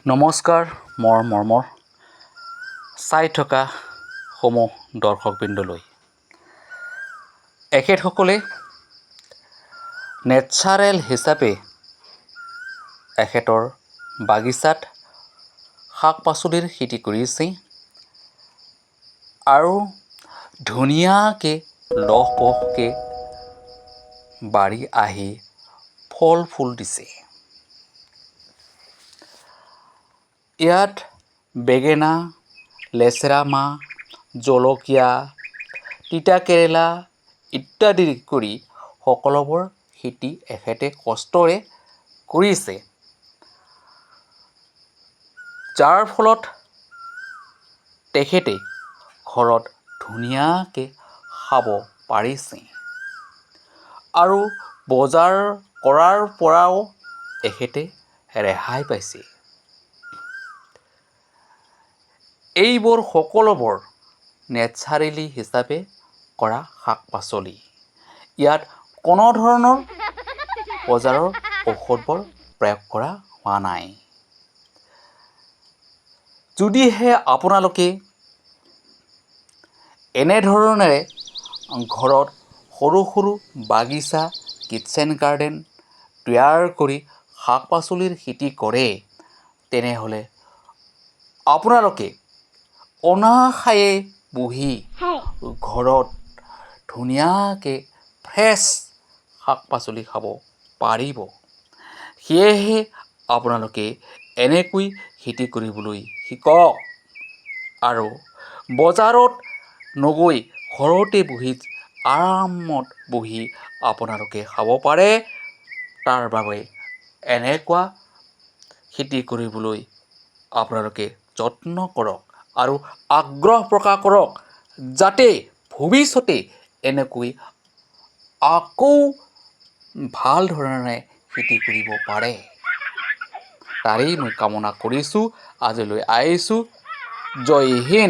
নমস্কাৰ, মোৰ মৰমৰ চাই থকা সমূহ দৰ্শকবৃন্দলৈ। এখেতসকলে নেচাৰেল হিচাপে এখেতৰ বাগিচাত শাক পাচলিৰ খেতি কৰিছে আৰু ধুনীয়াকৈ লহপহকৈ বাঢ়ি আহি ফল ফুল দিছে। ইয়াত বেঙেনা, লেচেৰা মাহ, জলকীয়া, তিতা কেৰেলা ইত্যাদি কৰি সকলোবোৰ খেতি এখেতে কষ্টৰে কৰিছে, যাৰ ফলত তেখেতে ঘৰত ধুনীয়াকৈ খাব পাৰিছে আৰু বজাৰ কৰাৰ পৰাও এখেতে ৰেহাই পাইছে। এইবোৰ সকলোবোৰ নেচাৰেলি হিচাপে কৰা শাক পাচলি। ইয়াত কোনো ধৰণৰ বজাৰৰ ঔষধবোৰ প্ৰয়োগ কৰা হোৱা নাই। যদিহে আপোনালোকে এনেধৰণেৰে ঘৰত সৰু সৰু বাগিচা, কিটচেন গাৰ্ডেন তৈয়াৰ কৰি শাক পাচলিৰ খেতি কৰে, তেনেহ'লে আপোনালোকে অনায়াসে বহি ঘৰত ধুনীয়াকৈ ফ্ৰেছ শাক পাচলি খাব পাৰিব। সেয়েহে আপোনালোকে এনেকৈ খেতি কৰিবলৈ শিকক আৰু বজাৰত নগৈ ঘৰতে বহি, আৰামত বহি আপোনালোকে খাব পাৰে। তাৰ বাবে এনেকুৱা খেতি কৰিবলৈ আপোনালোকে যত্ন কৰক আৰু আগ্ৰহ প্ৰকাশ কৰক, যাতে ভৱিষ্যতে এনেকৈ আকৌ ভাল ধৰণেৰে খেতি কৰিব পাৰে, তাৰেই মই কামনা কৰিছোঁ। আজিলৈ আহিছোঁ। জয় হিন্দ।